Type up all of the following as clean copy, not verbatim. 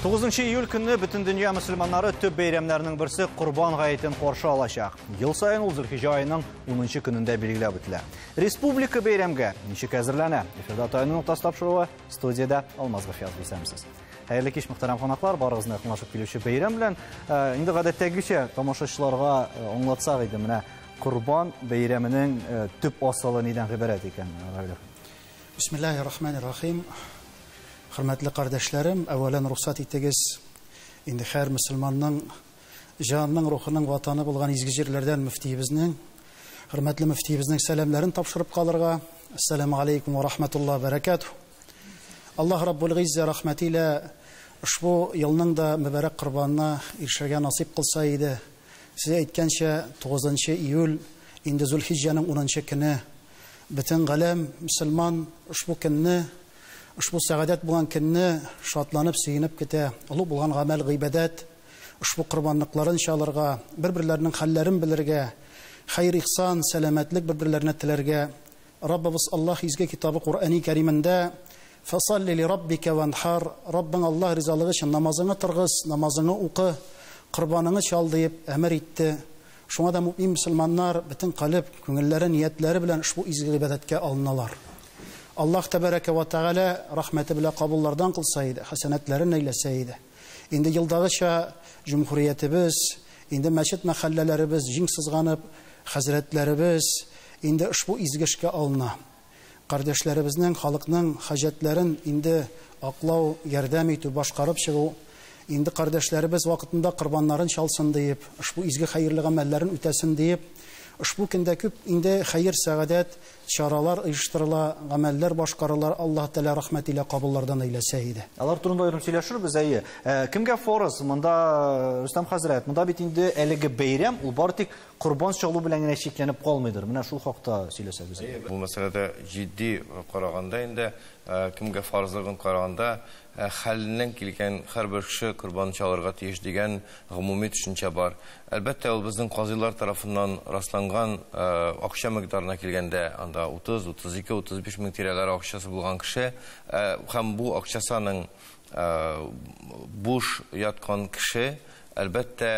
9 июль көнне бөтен дөнья мөселманнары төп бәйрәмнәрнең берсе Корбан гаетен каршы алачак. Ел саен ул Зөлхиҗә аеның 10 көнендә билгеләп үтелә. Республика бәйрәмгә ничек әзерләнә? Эфирда Таяну ноктасы тапшыруы, студиядә Алмаз Гафиязов исәнмесез. Хәерле кич, мөхтәрәм кунаклар, барыгызны якынлашып килүче бәйрәм белән. Инде гадәттәгечә тамашачыларга аңлатсак иде, менә Корбан бәйрәменең төп асылы нидән гыйбарәт икән, Равил? Бисмиллаһир-рахманир-рахим. Хөрмәтле кардәшләрем, әүвәлән рөхсәт итегез, инде һәр мөселманның җанының, рухының ватаны булган изге җирләрдән мөфтиебезнең, хөрмәтле мөфтиебезнең сәламнәрен тапшырып калырга. Ассаламу алейкум ва рахматуллаһи ва баракатуһ. Аллаһ Раббул Гыйззә рәхмәте илә ошбу елның да мөбарәк корбанына ирешергә насыйп кылса иде. Сез әйткәнчә, 9 июль инде Зулхиҗҗәнең 10 көне. Бөтен галәм мөселман ошбу көнне, ошбу сәгадәт булган көнне шатланып, сөенеп көтә. Олуг булган гамәл, гыйбадәт, ошбу корбанлыкларын чалырга, бер-берләренең хәлләрен белергә, хәйр-ихсан, сәламәтлек бер-берләренә теләргә. Раббыбыз Аллаһ изге китабы Куръани Кәримендә «Фасалли ли раббика ванхар», Раббың Аллаһ ризалыгы өчен намазыңны торгыз, намазыңны укы, корбаныңны чал диеп әмер итте. Шуңа да мөмин мөселманнар бөтен калеб, күңелләре, ниятләре белән ошбу изге гыйбадәткә алыналар. Аллаһ тәбәрәкә ва тәгалә рәхмәте белән кабуллардан кылса иде, хәсәнәтләрен әйләсә иде. Инде елдагыча җөмһүриятебез, инде мәчет мәхәлләләребез җиң сызганып, хәзрәтләребез инде ошбу изге эшкә алына. Кардәшләребезнең, халыкның хаҗәтләрен инде аклау, ярдәм итү, башкарып чыгу, инде кардәшләребез вакытында корбаннарын чалсын диеп, ошбу изге хәерле гамәлләрен үтәсен диеп, ошбу көндә күп инде хәер сәгадәт чаралар оештырыла, гамәлләр башкарыла, Аллаһ Тәгалә рәхмәт илә кабуллардан әйләсә иде. Алар турында аерым сөйләшербез, әйе. Кемгә фарыз? Монда Рөстәм хәзрәт, монда бит инде әлеге бәйрәм ул бары тик корбан чалу белән генә чикләнеп калмыйдыр. Менә шул хакта сөйләсәгез. Бу мәсьәләдә җитди караганда инде, кемгә фарызлыгын караганда, хәленнән килгән һәрбер кеше корбан чалырга тиеш дигән гомуми төшенчә бар. Әлбәттә, ул безнең казыйлар тарафыннан расланган акча микъдарына килгәндә, анда 30, 32, 35 мең тирәләре акчасы булган кеше, һәм бу акчасы аның буш яткан кеше, әлбәттә,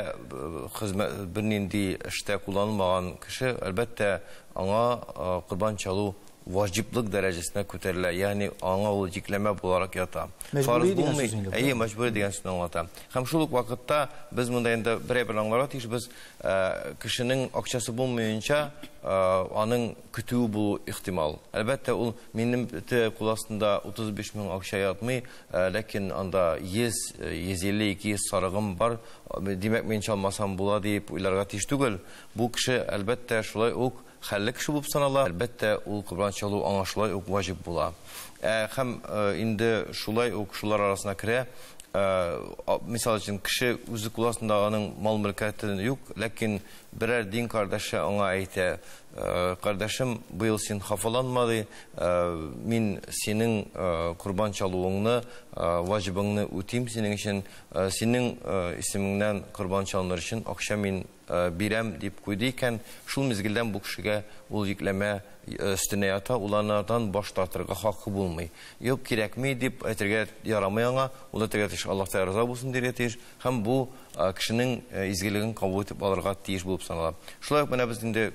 хезмәт бернинди эштә кулланылмаган кеше, әлбәттә, аңа корбан чалу ваҗиблык дәрәҗәсенә күтәрелә, ягъни аңа ул йөкләмә буларак ята. Мәҗбүри дигән сүз инде. Әйе, мәҗбүри дигән сүзне аңлата. Һәм шул ук вакытта без монда инде берәй бер аңларга тиешбез, кешенең акчасы булмаенча, аның көтүе булу ихтимал. Әлбәттә, ул минем кул астында 35 мең акча ятмый, ләкин анда 100, 150, 200 сарыгым бар, димәк, мин чалмасам була дип уйларга тиеш түгел. Бу кеше, әлбәттә, шулай ук хәлле кеше булып санала, әлбәттә, ул корбан чалу аңа шулай ук ваҗиб була. Һәм инде шулай ук шулар арасына керә, мисал өчен, кеше үзе кул астында аның мал мөлкәте юк, ләкин берәр дин кардәше аңа әйтә, кардәшем, быел син хафаланма ди, мин синең корбан чалуыңны, ваҗибыңны үтим синең өчен, синең исемеңнән корбан чалыныр өчен акча мин бирәм дип куйды икән, шул мизгелдән бу кешегә ул йөкләмә өстенә ята, ул анардан баш тартырга хакы булмый. Юк, кирәкми дип әйтергә ярамый аңа, ул әйтергә тиеш, Аллаһ Тәгалә риза булсын дияргә тиеш, һәм бу кешенең изгелеген кабул итеп алырга тиеш булып санала. Шулай ук менә без инде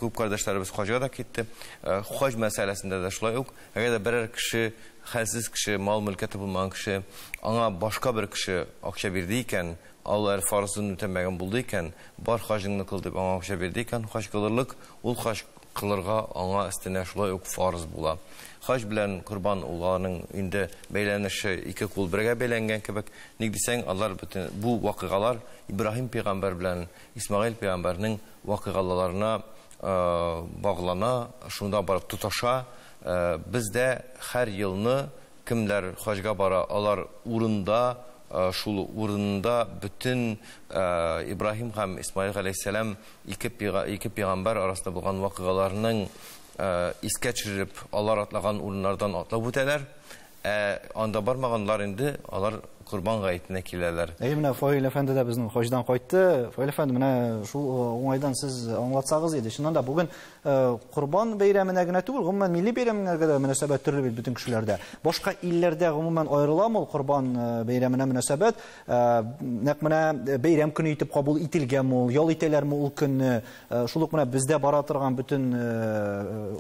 күп кардәшләребез хаҗга да китте. Хаҗ мәсьәләсендә дә шулай ук, әгәр дә берәр кеше, хәлсез кеше, мал мөлкәте булмаган кеше, аңа башка бер кеше акча бирде икән, алар фарызын үтәмәгән булды икән, бар хаҗыңны кыл дип аңа акча бирде икән, хаҗ кылырлык, ул хаҗ кылырга аңа өстенә шулай ук фарыз була. Хаҗ белән корбан уларның инде бәйләнеше ике кул бергә бәйләнгән кебек. Ник дисәң, алар бөтен бу вакыйгалар Ибраһим пәйгамбәр белән Исмаил пәйгамбәрнең вакыйгаларына баглана, шунда барып тоташа. Бездә һәр елны кемнәр хаҗга бара, алар урында, шул урында бөтен Ибраһим һәм Исмаил галәйһиссәлам ике пәйгамбәр арасында булган вакыйгаларның искә төшереп, алар атлаган урыннардан атлап үтәләр. Ә анда бармаганнар инде, алар Корбан гаетенә киләләр. Әйе, менә Фаил әфәнде дә безнең хаҗдан кайтты. Фаил әфәнде, менә шул уңайдан сез аңлатсагыз иде. Чыннан да бүген Корбан бәйрәменә генә түгел, гомумән милли бәйрәмнәргә дә мөнәсәбәт төрле бит бөтен кешеләрдә. Башка илләрдә гомумән аерыламы ул Корбан бәйрәменә мөнәсәбәт? Нәкъ менә бәйрәм көне итеп кабул ителгәнме ул, ял итәләрме ул көнне? Шул ук менә бездә бара торган бөтен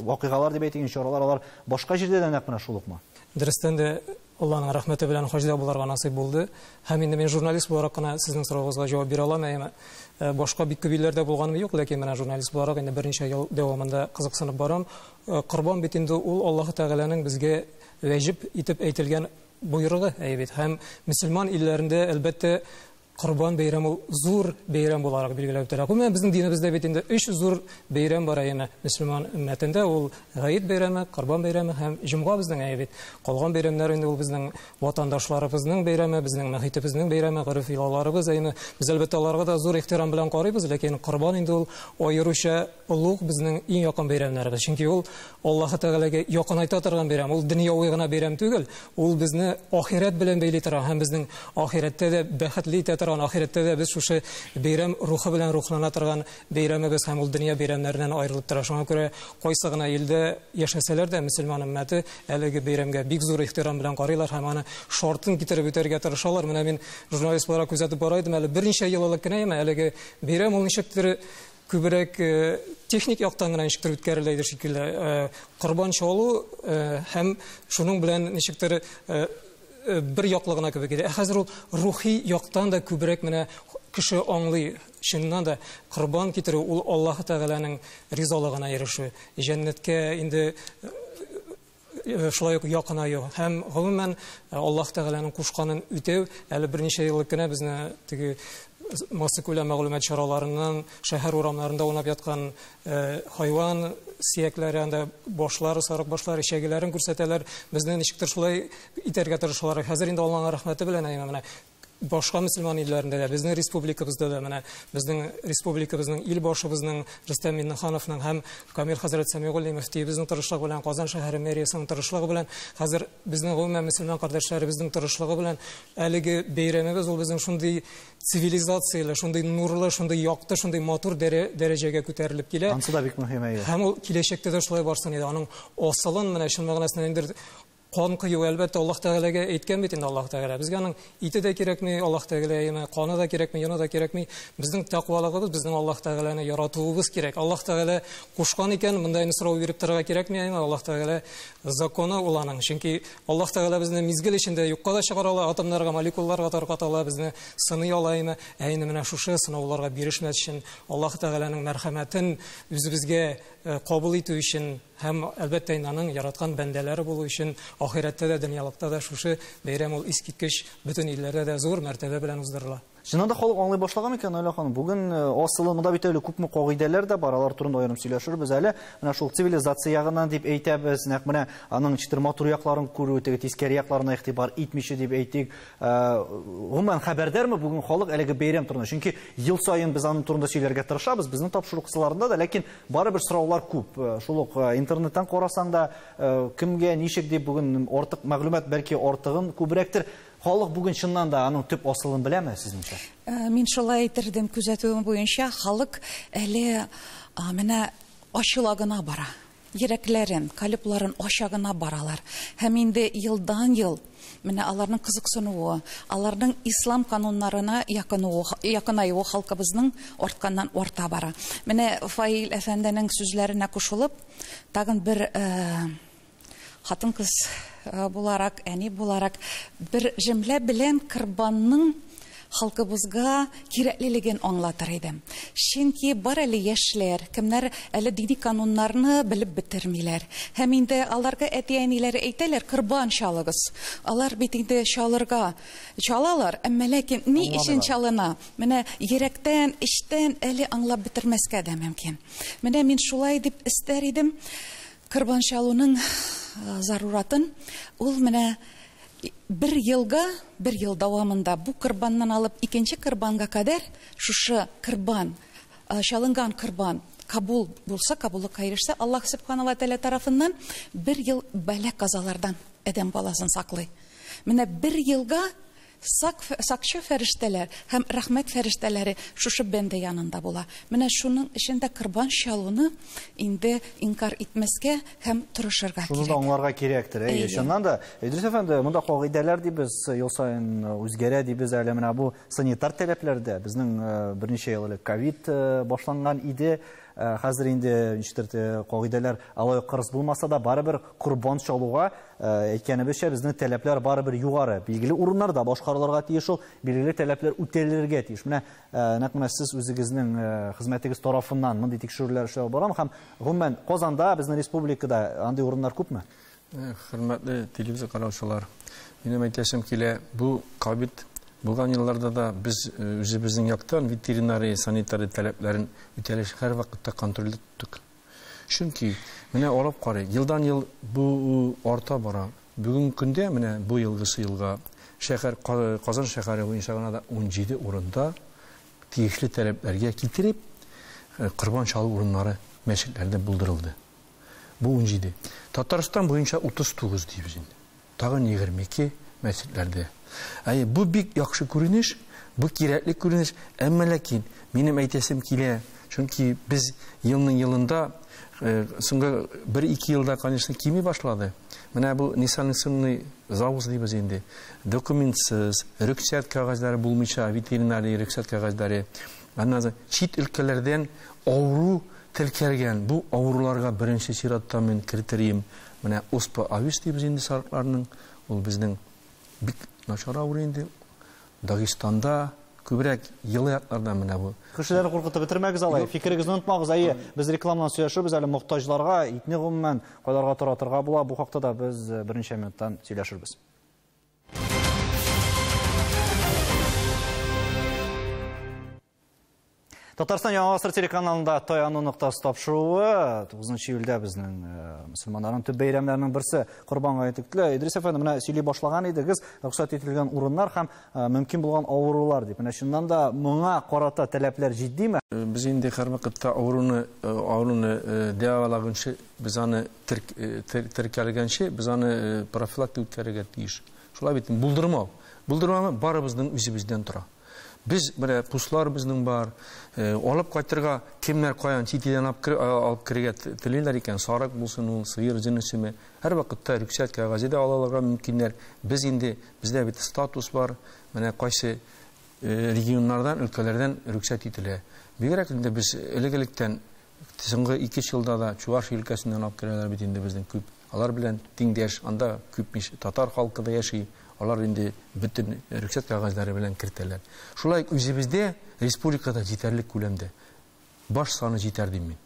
вакыйгалар дип әйтик, чаралар, алар башка җирдә дә нәкъ менә шул укмы? Дөрестән дә, Алланың рәхмәте белән хаҗда буларга насыйп булды. Һәм инде мин журналист буларак кына сезнең соравыгызга җавап бирә алам, әмма башка бик күп илләрдә булганым юк, ләкин менә журналист буларак инде берничә ел дәвамында кызыксынып барам. Корбан бит инде ул Аллаһы Тәгаләнең безгә вәҗиб итеп әйтелгән боерыгы, әйе бит. Һәм мөселман илләрендә, әлбәттә, Корбан бәйрәме ул зур бәйрәм буларак билгеләп үтелә. Гомумән, безнең динебездә бит инде өч зур бәйрәм бар әйеме мөселман өммәтендә. Ул Гает бәйрәме, Корбан бәйрәме һәм Җомга безнең әйе бит. Калган бәйрәмнәр инде ул безнең ватандашларыбызның бәйрәме, безнең мөхитебезнең бәйрәме, гореф-йолаларыбыз әйеме. Без әлбәттә аларга да зур ихтирам белән карыйбыз, ләкин Корбан инде ул аеруча олуг безнең иң якын бәйрәмнәребез. Чөнки ул Аллаһы Тәгаләгә якынайта торган бәйрәм. Ул дөньяви гына бәйрәм түгел, ул безне ахирәт белән бәйли тора һәм безнең ахирәттә дә бәхетле итә торган, ахирәттә дә без шушы бәйрәм рухы белән рухлана торган бәйрәмебез һәм ул дөнья бәйрәмнәреннән аерылып тора. Шуңа күрә кайсы гына илдә яшәсәләр дә, мөселман өммәте әлеге бәйрәмгә бик зур ихтирам белән карыйлар һәм аны шартын китереп үтәргә тырышалар. Менә мин журналист буларак күзәтеп бара идем, әле берничә ел элек кенә әлеге бәйрәм ул ничектер күбрәк техник яктан гына ничектер үткәрелә иде шикелле. Корбан чалу һәм шуның белән ничектер бер яклы гына кебек иде. Ә хәзер ул рухи яктан да күбрәк менә кеше аңлый. Чыннан да корбан китерү ул Аллаһы Тәгаләнең ризалыгына ирешү. Җәннәткә инде шулай ук якынаю һәм гомумән Аллаһ Тәгаләнең кушканын үтәү. Әле берничә ел элек кенә безне теге массакүләм мәгълүмат чараларыннан шәһәр урамнарында уйнап яткан хайван сөякләре, анда башлары, сарык башлары, эчәгеләрен күрсәтәләр. Безне ничектер шулай итәргә тырышалар. Хәзер инде Аллаһның рәхмәте белән әйме менә башка мөселман илләрендә дә, безнең республикабызда да, менә безнең республикабызның ил башыбызның Рөстәм Миңнехановның һәм Камил хәзрәт Сәмигуллин мөфтиебезнең тырышлыгы белән, Казан шәһәре мэриясенең тырышлыгы белән, хәзер безнең гомумән мөселман кардәшләребезнең тырышлыгы белән әлеге бәйрәмебез ул безнең шундый цивилизацияле, шундый нурлы, шундый якты, шундый матур дәрәҗәгә күтәрелеп килә. Ансы да бик мөһим, әйе. Һәм ул киләчәктә дә шулай барсын иде. Аның асылын менә чын мәгънәсендә инде кан кою, әлбәттә, Аллаһ Тәгаләгә әйткән бит инде Аллаһ Тәгалә. Безгә аның ите дә кирәкми, Аллаһ Тәгалә яме, каны да кирәкми, йоны да кирәкми. Безнең тәкъвалыгыбыз, безнең Аллаһ Тәгаләне яратуыбыз кирәк. Аллаһ Тәгалә кушкан икән, монда инде сорау биреп торырга кирәкми, әмма Аллаһ Тәгалә законы ул аның. Чөнки Аллаһ Тәгалә безне мизгел эчендә юкка да чыгара ала, атомнарга, молекулаларга тарката ала, безне сыный ала, әмма ә инде менә шушы сынауларга бирешмәс өчен Аллаһ Тәгаләнең мәрхәмәтен үзебезгә кабул итү өчен һәм әлбәттә инде аның яраткан бәндәләре булу өчен ахирәттә дә, дөньялыкта да шушы бәйрәм ул искиткеч бөтен илләрдә дә зур мәртәбә белән уздырыла. Чыннан да халык аңлый башлаган микән, Наилә ханым? Бүген асылы монда бит әле күпме кагыйдәләр дә бар, алар турында аерым сөйләшербез әле. Менә шул цивилизация ягыннан дип әйтәбез, нәкъ менә аның ничектер матур якларын күрү, теге тискәре якларына игътибар итмичә дип әйтик. Гомумән хәбәрдармы бүген халык әлеге бәйрәм турында? Чөнки ел саен без аның турында сөйләргә тырышабыз, безнең тапшыру кысаларында да, ләкин барыбер сораулар күп. Шул ук интернеттан карасаң да, кемгә ничек дип бүген артык мәгълүмат бәлки артыгын күбрәктер. Халык бүген чыннан да аның төп асылын беләме сезнеңчә? Мин шулай әйтердем, күзәтүем буенча халык әле менә ачыла гына бара. Йөрәкләрен, калипларын ача гына баралар. Һәм инде елдан ел менә аларның кызыксынуы, аларның ислам кануннарына якынаюы халкыбызның артканнан арта бара. Менә Фаил әфәнденең сүзләренә кушылып, тагын бер хатын-кыз буларак, әни буларак бер җөмлә белән корбанның халкыбызга кирәклелеген аңлатыр идем. Чөнки бар әле яшьләр, кемнәр әле дини кануннарны белеп бетермиләр. Һәм инде аларга әти-әниләре әйтәләр, корбан чалыгыз. Алар бит инде чалырга чалалар, әмма ләкин ни өчен чалына? Менә йөрәктән, эчтән әле аңлап бетермәскә дә мөмкин. Менә мин шулай дип истәр идем. Корбан чалуның заруратын ул менә бер елга, бер ел дәвамында бу корбаннан алып икенче корбанга кадәр шушы корбан, чалынган корбан кабул булса, кабуллыкка ирешсә, Аллаһ Субхану ва Тааля тарафыннан бер ел бәла казалардан адәм баласын саклый. Менә бер елга сакчы фәрештәләр һәм рәхмәт фәрештәләре шушы бәндә янында була. Менә шуның эчендә корбан чалуны инде инкар итмәскә һәм тырышырга кирәк. Шуны да аңларга кирәктер. Әйе, чыннан да, Идрис әфәнде, монда кагыйдәләр дибез, ел саен үзгәрә дибез, әле менә бу санитар таләпләрдә безнең берничә ел элек ковид башланган иде. Хәзер инде ничектер кагыйдәләр алай кырыс булмаса да, барыбер корбан чалуга, әйткәнебезчә, безнең таләпләр барыбер югары. Билгеле урыннарда башкарылырга тиеш ул, билгеле таләпләр үтәлергә тиеш. Менә нәкъ менә сез үзегезнең хезмәтегез тарафыннан мондый тикшерүләр эшләп барамы һәм гомумән Казанда, безнең республикада андый урыннар күпме? Хөрмәтле телевизор караучылар, минем әйтәсем килә, бу ковид булган елларда да без үзебезнең яктан ветеринария, санитария таләпләрен үтәлеш һәр вакытта контрольдә тоттык. Чөнки менә алып карый, елдан ел бу арта бара. Бүгенге көндә менә бу елгысы елга шәһәр, Казан шәһәре буенча гына да 17 урында тиешле таләпләргә китереп корбан чалу урыннары мәчетләрдә булдырылды. Бу 17. Татарстан буенча 39 дибез инде. Тагын 22 мәчетләрдә. Әйе, бу бик яхшы күренеш, бу кирәкле күренеш, әмма ләкин минем әйтәсем килә, чөнки без елның елында, соңгы 1-2 елда, конечно, кими башлады. Менә бу несанкционный завоз дибез инде. Документсыз, рөхсәт кәгазьләре булмыйча, ветеринария рөхсәт кәгазьләре, аннан соң чит өлкәләрдән авыру теркәлгән. Бу авыруларга беренче чиратта мин критерием менә оспа авис дибез инде сарыкларның, ул безнең бик начар авыру инде. Дагестанда күбрәк елы якларда менә бу. Кешеләрне куркытып бетермәгез алай, фикерегезне онытмагыз. Әйе, без рекламадан сөйләшербез әле мохтаҗларга, итне гомумән кайларга таратырга була. Бу хакта да без берничә минуттан сөйләшербез. Татарстан Яңа Гасыр телеканалында Таяну ноктасы тапшыруы 9 июльдә безнең мөселманнарның төп бәйрәмнәренең берсе Корбан гаете көтелә. Идрис әфәнде, менә сөйли башлаган идегез, рөхсәт ителгән урыннар һәм мөмкин булган авырулар дип. Менә чыннан да моңа карата таләпләр җитдиме? Без инде һәрвакытта авыруны дәвалаганчы, без аны теркәлгәнче, без аны профилактика үткәрергә тиеш. Шулай бит, булдырмау. Булдырмау барыбызның үзебездән тора. Без менә куслар безнең бар, алып кайтырга кемнәр каян чит илдән алып керергә телиләр икән, сарык булсын ул, сыер җенесеме, һәр вакытта рөхсәт кәгазе дә ала алырга мөмкиннәр. Без инде, бездә бит статус бар, менә кайсы регионнардан, өлкәләрдән рөхсәт ителә. Бигрәк инде без элек-электән соңгы 2 елда да Чуваш өлкәсеннән алып керәләр бит инде безнең күп. Алар белән тиңдәш, анда күп татар халкы да яши. Алар инде бөтен рөхсәт кәгазьләре белән кертәләр. Шулай үзебездә республикада җитәрлек күләмдә баш саны җитәр дим мин.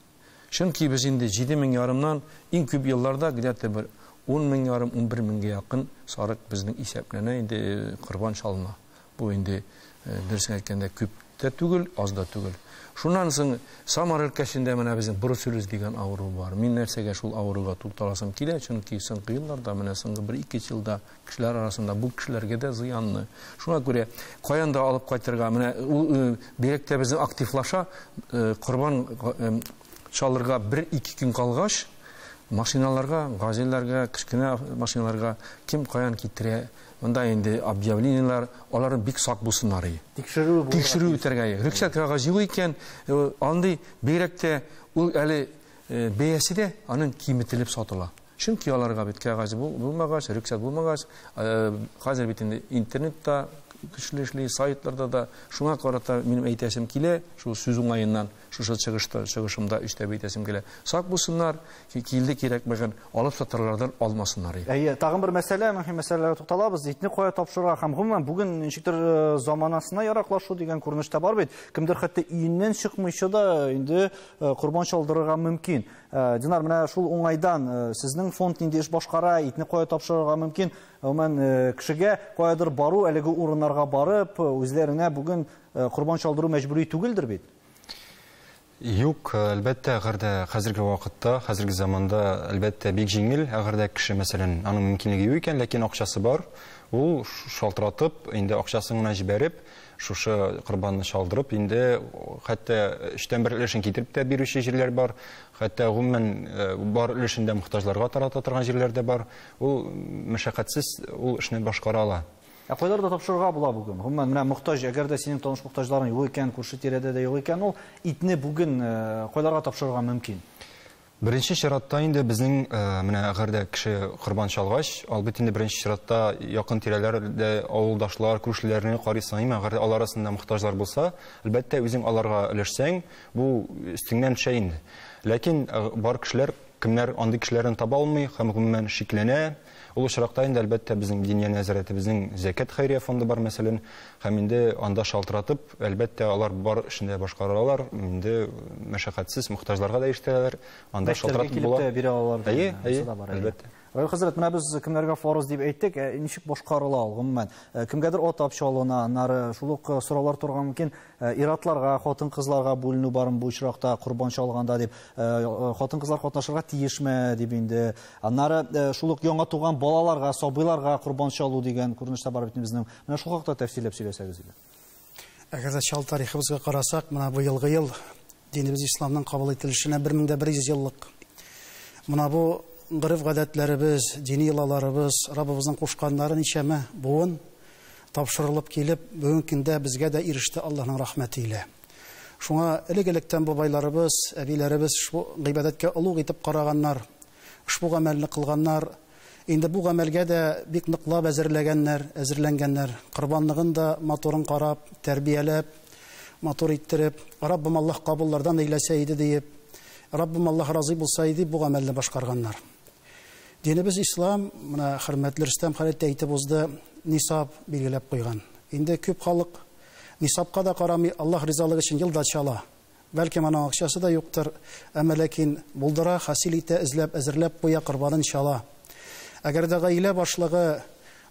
Чөнки без инде җиде мең ярымнан иң күп елларда где-то бер ун мең ярым, унбер меңгә якын сарык безнең исәпләнә инде корбан чалына. Бу инде дөресен әйткәндә күп тә түгел, аз да түгел. Шуннан соң Самар өлкәсендә менә безнең бруцеллез дигән авыру бар. Мин нәрсәгә шул авыруга тукталасым килә, чөнки соңгы елларда, менә соңгы бер-ике елда кешеләр арасында бу кешеләргә дә зыянлы. Шуңа күрә каян да алып кайтырга, менә ул бигрәк тә безнең активлаша, корбан чалырга бер-ике көн калгач, машиналарга, газельләргә, кечкенә машиналарга кем каян китерә, монда инде объявлениелар, алар бик сак булсыннар иде. Тикшерү булырга Тикшерү тиеш. үтәргә иде. Рөхсәт кәгазе юк икән, андый бигрәк тә ул әле бәясе дә аның киметелеп сатыла. Чөнки аларга бит кәгазе булмагач, рөхсәт булмагач, хәзер бит инде интернетта көчле эшли, сайтларда да. Шуңа карата минем әйтәсем килә, шул сүз уңаеннан, шушы чыгышымда өстәп әйтәсем килә. Сак булсыннар, килде кирәкмәгән, алып сатарлардан алмасыннар иде. Әйе, тагын бер мәсьәлә, мөһим мәсьәләгә тукталабыз. Итне кая тапшырырга һәм гомумән бүген ничектер заманасына яраклашу дигән күренеш тә бар бит. Кемдер хәтта өеннән чыкмыйча да инде корбан чалдырырга мөмкин. Динар, менә шул уңайдан сезнең фонд нинди эш башкара, итне кая тапшырырга мөмкин? Гомумән кешегә каядыр бару, әлеге урыннарга барып, үзләренә бүген корбан чалдыру мәҗбүри түгелдер бит? Юк, әлбәттә, әгәр дә хәзерге вакытта, хәзерге заманда, әлбәттә, бик җиңел. Әгәр дә кеше, мәсәлән, аның мөмкинлеге юк икән, ләкин акчасы бар, ул шалтыратып, инде акчасын гына җибәреп, шушы корбанны чалдырып, инде хәтта өчтән бер өлешен китереп тә бирүче җирләр бар, хәтта гомумән бар өлешен дә мохтаҗларга тарата торган җирләр дә бар. Ул мәшәкатьсез ул эшне башкара ала. Ә кайларда тапшырырга була бүген? Гомумән, менә мохтаҗ, әгәр дә синең таныш мохтаҗларың юк икән, күрше тирәдә дә юк икән, ул итне бүген кайларга тапшырырга мөмкин? Беренче чиратта инде безнең менә әгәр дә кеше корбан чалгач, ул бит инде беренче чиратта якын тирәләрдә авылдашлар, күршеләрне карыйсың, әйме, әгәр дә алар арасында мохтаҗлар булса, әлбәттә, үзең аларга өләшсәң, бу өстеңнән төшә инде. Ләкин бар кешеләр, кемнәр андый кешеләрне таба алмый һәм гомумән шикләнә, ул очракта инде әлбәттә безнең Диния нәзарәтебезнең Зәкят хәйрия фонды бар, мәсәлән, һәм инде анда шалтыратып, әлбәттә, алар бар эшен дә башкаралар, инде мәшәкатьсез мохтаҗларга да ирештерәләр, анда Мәчетләргә шалтыратып килеп була. тә бирә алалар дигән Әйе, нәрсә әйе, дә бар, әйе. әлбәттә. Равил хәзрәт, менә без кемнәргә фарыз дип әйттек, ничек башкарыла ул гомумән? Кемгәдер атап чалына, аннары шул ук сораулар торган мөмкин, ир-атларга, хатын-кызларга бүленү бармы бу очракта корбан чалганда дип, хатын-кызлар катнашырга тиешме дип инде. Аннары шул ук яңа туган балаларга, сабыйларга корбан чалу дигән күренеш тә бар бит безнең. Менә шул хакта тәфсилләп сөйләсәгез иде. Әгәр дә чал тарихыбызга карасак, менә быелгы ел динебез исламның кабул ителешенә бер мең дә бер йөз еллык. Менә бу гореф-гадәтләребез, дини йолаларыбыз, Раббыбызның кушканнары ничәмә буын тапшырылып килеп, бүгенге көндә безгә дә иреште Аллаһның рәхмәте илә. Шуңа элек-электән бабайларыбыз, әбиләребез шу гыйбадәткә олуг итеп караганнар, ошбу гамәлне кылганнар. Инде бу гамәлгә дә бик ныклап әзерләгәннәр, әзерләнгәннәр. Корбанлыгын да матурын карап, тәрбияләп, матур иттереп, Раббым Аллаһ кабуллардан әйләсә иде диеп, Раббым Аллаһ разый булса иде бу гамәлне башкарганнар. Динебез ислам, менә хөрмәтле Рөстәм хәзрәт тә әйтеп узды, нисаб билгеләп куйган. Инде күп халык нисабка да карамый, Аллаһ ризалыгы өчен елда чала. Бәлки моның акчасы да юктыр, әмма ләкин булдыра, хасил итә, эзләп, әзерләп куя, корбанын чала. Әгәр дә гаилә башлыгы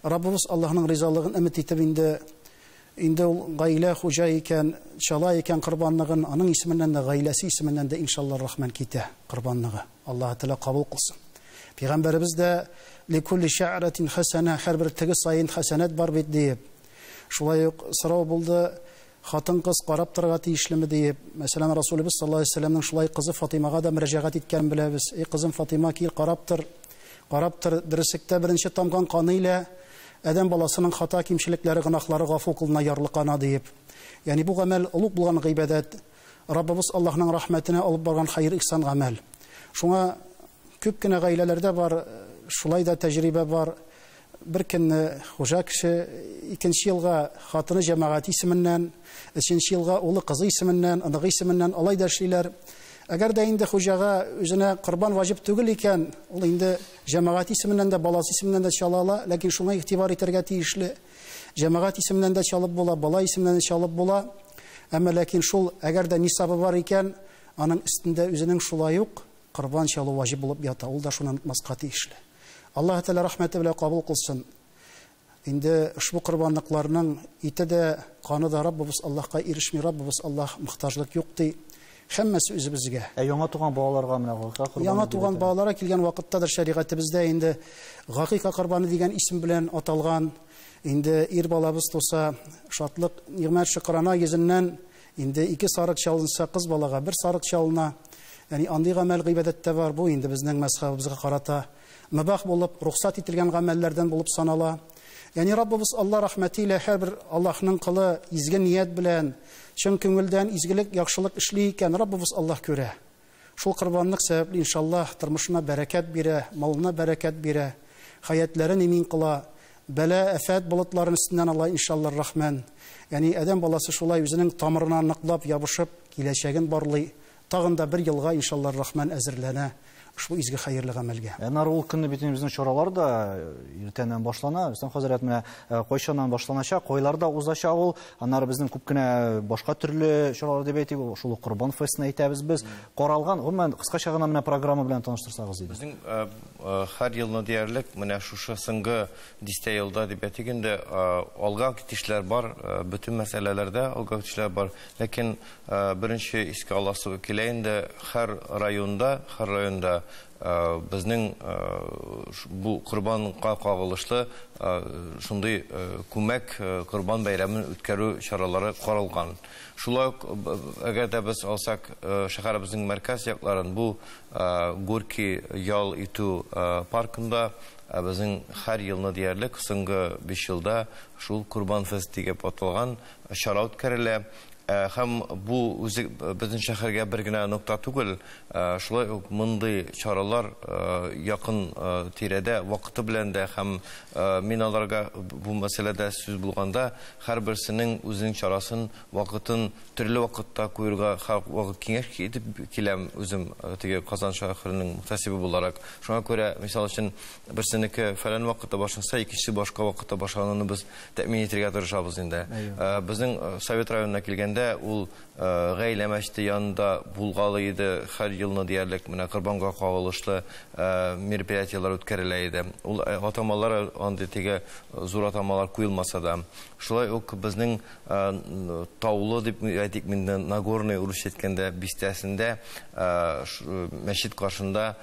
Раббыбыз Аллаһның ризалыгын өмет итеп инде ул гаилә хуҗа икән, чала икән корбанлыгын, аның исеменнән дә, гаиләсе исеменнән дә иншалла рахман китә корбанлыгы. Аллаһ Тәгалә кабул кылсын. Пәйгамбәребез дә ликулли шә'ратин хасана, һәрбер теге саен хәсәнәт бар бит диеп. Шулай ук сорау булды, хатын-кыз карап торырга тиешлеме диеп. Мәсәлән, Расулыбыз саллаллаһу алейһи вәсәлләмнең шулай кызы Фатимага да мөрәҗәгать иткәнен беләбез. Эй кызым Фатима, кил карап тор. Карап тор, дөреслектә беренче тамган каны илә адәм баласының хата кимчелекләре, гөнаһлары гафу кылына, ярлыкана диеп. Ягъни бу гамәл олуг булган гыйбадәт, Раббыбыз Аллаһның рәхмәтенә алып барган хәер ихсан гамәл. Шуңа күп кенә гаиләләрдә бар, шулай да тәҗрибә бар. Бер көнне хуҗа кеше икенче елга хатыны җәмәгать исеменнән, өченче елга улы кызы исеменнән, оныгы исеменнән алай да эшлиләр. Әгәр дә инде хуҗага үзенә корбан ваҗиб түгел икән, ул инде җәмәгать исеменнән дә, баласы исеменнән дә чала ала, ләкин шуңа игътибар итәргә тиешле. Җәмәгать исеменнән дә чалып була, бала исеменнән дә чалып була. Әмма ләкин шул әгәр дә нисабы бар икән, аның өстендә үзенең шулай ук корбан чалу ваҗиб булып ята. Ул да шуны онытмаска тиешле. Аллаһ Тәгалә рәхмәте белән кабул кылсын. Инде ошбу корбанлыкларның ите дә, каны да Раббыбыз Аллаһка ирешми, Раббыбыз Аллаһ мохтаҗлык юк ди. Һәммәсе үзебезгә. Ә яңа туган балаларга менә гакыйка корбаны Яңа дип туган әйтәләр. балаларга килгән вакытта да шәригатебездә инде гакыйка корбаны дигән исем белән аталган. Инде ир балабыз туса, шатлык, нигъмәт шөкрана йөзеннән инде ике сарык чалынса, кыз балага бер сарык чалына. Ягъни андый гамәл гыйбадәттә бар. Бу инде безнең мәзһәбебезгә карата мөбах булып, рөхсәт ителгән гамәлләрдән булып санала. Ягъни Раббыбыз Аллаһ рәхмәте илә һәрбер Аллаһның кылы изге ният белән, чын күңелдән изгелек, яхшылык эшли икән, Раббыбыз Аллаһ күрә. Шул корбанлык сәбәпле иншаллаһ тормышына бәрәкәт бирә, малына бәрәкәт бирә, хәятләрен имин кыла, бәла, афәт болытларын өстеннән ала иншаллаһ рахман. Ягъни адәм баласы шулай үзенең тамырына ныклап ябышып киләчәген барлый, тагын да бер елга иншаллаһ рахман әзерләнә ошбу изге хәерле гамәлгә. Аннары ул көнне бит инде безнең чаралар да иртәннән башлана. Рөстәм хәзрәт, менә кайчаннан башланачак, кайларда узачак ул? Аннары безнең күп кенә башка төрле чаралар дип әйтик, шул ук Корбан фестын әйтәбез без. Каралган, гомумән, кыскача гына менә программа белән таныштырсагыз иде. Безнең һәр елны диярлек менә шушы соңгы дистә елда дип әйтик инде, алга китешләр бар, бөтен мәсьәләләрдә алга китешләр бар. Ләкин беренче искә аласы килә инде, һәр районда, һәр районда Безнең бу корбанга кагылышлы шундый күмәк корбан бәйрәмен үткәрү чаралары каралган. Шулай ук, әгәр дә без алсак шәһәребезнең мәркәз якларын, бу Горький ял итү паркында безнең һәр елны диярлек соңгы 5 елда шул Корбан фест дип аталган чара үткәрелә. Һәм бу үзе безнең шәһәргә бер генә нокта түгел, шулай ук мондый чаралар якын тирәдә вакыты белән дә, һәм мин аларга бу мәсьәләдә сүз булганда һәрберсенең үзенең чарасын, вакытын төрле вакытта куярга һәр вакыт киңәш итеп киләм үзем теге Казан шәһәренең мөхтәсибе буларак. Шуңа күрә, мисал өчен, берсенеке фәлән вакытта башланса, икенчесе башка вакытта башлануны без тәэмин итәргә тырышабыз инде. Безнең Совет районына килгәндә, ул гаилә мәчете янында булгалы иде, һәр елны диярлек менә корбанга кагылышлы мероприятиеләр үткәрелә иде. Ул атамалар андый теге зур атамалар куелмаса да. Шулай ук безнең Таулы дип әйтик инде, Нагорный урысча әйткәндә бистәсендә мәчет каршында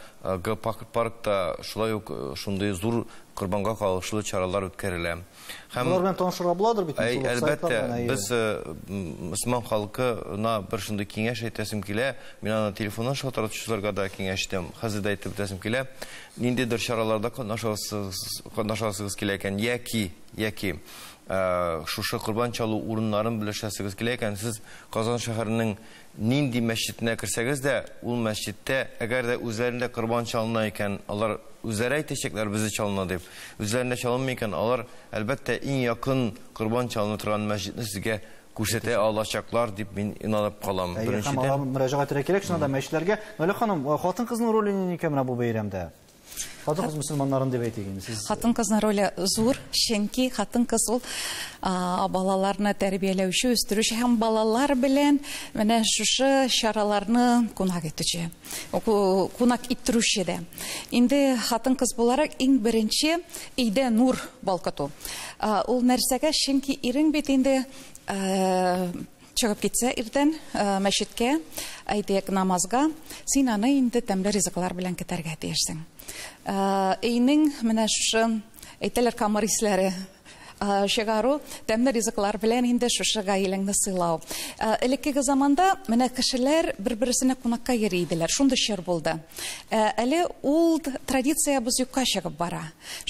паркта шулай ук шундый зур корбанга кагылышлы чаралар үткәрелә. Һәм алар белән танышырга буладыр бит? Әлбәттә, без мөселман халкына бер шундый киңәш әйтәсем килә. Мин аны телефоннан шалтыратучыларга да киңәш итәм. Хәзер дә әйтеп үтәсем килә. Ниндидер чараларда катнашасыгыз килә икән, яки шушы корбан чалу урыннарын белешәсегез килә икән, сез Казан шәһәренең нинди мәчетенә керсәгез дә, ул мәчеттә, әгәр дә үзләрендә корбан чалына икән, алар үзләре әйтәчәкләр безне чалына дип. Үзләрендә чалынмый икән, алар әлбәттә иң якын корбан чалына торган мәчетне сезгә күрсәтә алачаклар дип мин инанып калам. Беренчедән, мөрәҗәгать итәргә кирәк шунда мәчетләргә. Наилә ханым, хатын-кызның роле нинди икән менә бу бәйрәмдә? Хатын-кыз мөселманнарын дип әйтик инде сез. Хатын-кызның роле зур, чөнки хатын-кыз ул балаларны тәрбияләүче, үстерүче һәм балалар белән менә шушы чараларны кунак итүче, кунак иттерүче дә. Инде хатын-кыз буларак иң беренче өйдә нур балкыту. Ул нәрсәгә? Чөнки ирең бит инде чыгып китсә иртән мәчеткә, әйтик, намазга, син аны инде тәмле ризыклар белән көтәргә тиешсең. Өйнең менә шушы, әйтәләр, камыр исләре чыгару, тәмле ризыклар белән инде шушы гаиләңне сыйлау. Элеккеге заманда менә кешеләр бер-берсенә кунакка йөри иделәр, шундый чор булды. Әле ул традициябез юкка чыгып бара.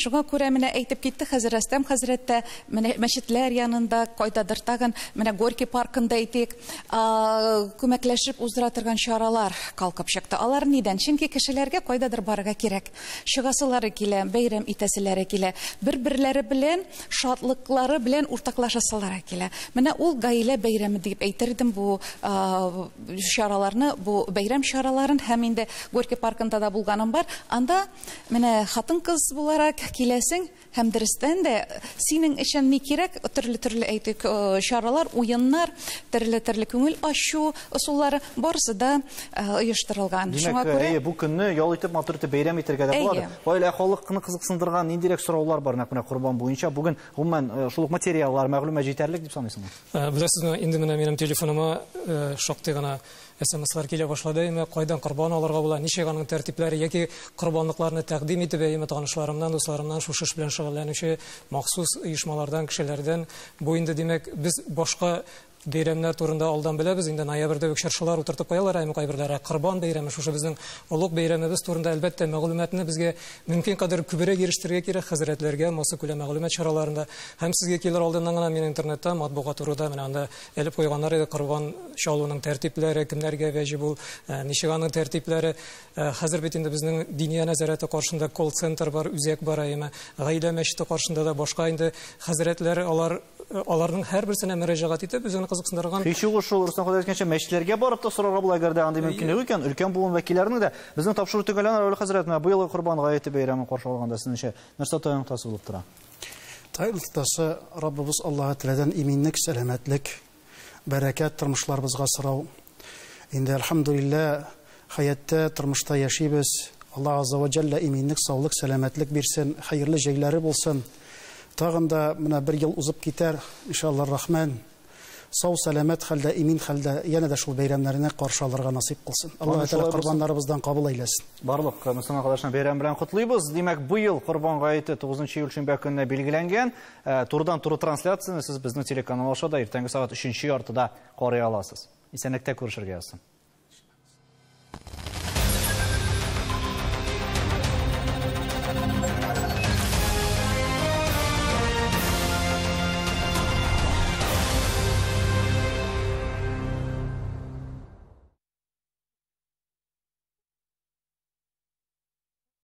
Шуңа күрә менә әйтеп китте хәзер Рөстәм хәзрәт тә, менә мәчетләр янында, кайдадыр тагын, менә Горький паркында әйтик, күмәкләшеп уздыра торган чаралар калкып чыкты. Алар нидән? Чөнки кешеләргә кайдадыр барырга кирәк. Чыгасылары килә, бәйрәм итәселәре килә, бер-берләре белән шатлыклары белән уртаклашасылары килә. Менә ул гаилә бәйрәме дип әйтер идем бу чараларны, бу бәйрәм чараларын. Һәм инде Горький паркында да булганым бар. Анда менә хатын-кыз буларак киләсең һәм дөрестән дә синең өчен ни кирәк, төрле-төрле әйтик чаралар, уеннар, төрле-төрле күңел ачу ысуллары барысы да оештырылган. Шуңа күрә бу көнне ял итеп, матур итеп бәйрәм итәргә дә була. Гаилә халыкны кызыксындырган ниндирәк сораулар бар нәкъ менә корбан буенча? Бүген гомумән шул ук материаллар, мәгълүмат җитәрлек дип саныйсыңмы? Беләсезме, инде менә минем телефоныма шактый гына СМСлар килә башлады. Әмма кайдан корбан алырга була, ничек аның тәртипләре яки корбанлыкларны тәкъдим итеп, әмма танышларымнан, дусларымнан шушы эш белән шөгыльләнүче махсус оешмалардан, кешеләрдән. Бу инде, димәк, без башка бәйрәмнәр турында алдан беләбез. Инде ноябрьдә үк чыршылар утыртып куялар, әмма кайберләре корбан бәйрәме, шушы безнең олуг бәйрәмебез турында әлбәттә мәгълүматны безгә мөмкин кадәр күбрәк ирештерергә кирәк хәзрәтләргә, массакүләм мәгълүмат чараларында. Һәм сезгә килер алдыннан гына мин интернетта матбугат турында менә анда элеп куйганнар иде, корбан чалуның тәртипләре, кемнәргә вәҗиб ул, ничек аның тәртипләре. Хәзер бит инде безнең Диния нәзарәте каршында колл-центр бар, үзәк бар, әмма гаилә мәчете каршында да башка инде хәзрәтләр, аларның һәрберсенә мөрәҗәгать итеп, үзен кызыксындырган. Һич югы шул, Рөстәм Хәзрәт әйткәнчә, мәчетләргә барып та сорарга була, әгәр дә андый мөмкинлек икән, өлкән буын вәкилләренең дә. Безнең тапшыру төгәлләнә, Равил хәзрәт, менә быелгы Корбан гаете бәйрәмен каршы алганда сезнеңчә нәрсә таяну ноктасы булып тора? Таяну ноктасы Раббыбыз Аллаһы Тәгаләдән иминлек, сәламәтлек, бәрәкәт тормышларыбызга сорау. Инде әлхәмдүлилләһ, хәятта, тормышта яшибез. Аллаһ Азза ва Җәллә иминлек, саулык, сәламәтлек бирсен, хәерле җәйләре булсын. Тагын да менә бер ел узып китәр, иншаллаһ рахман. Сау сәламәт хәлдә, имин хәлдә янә дә шул бәйрәмнәрне каршы алырга насыйп кылсын. Аллаһ Тәгалә корбаннарыбыздан кабул әйләсен. Барлык мөселман кардәшләрне бәйрәм белән котлыйбыз. Димәк, быел Корбан гаете 9 июль шимбә көненә билгеләнгән. Турыдан-туры трансляцияне сез безнең телеканал аша да иртәнге сәгать 3:30 карый аласыз. Исәнлектә күрешергә язсын.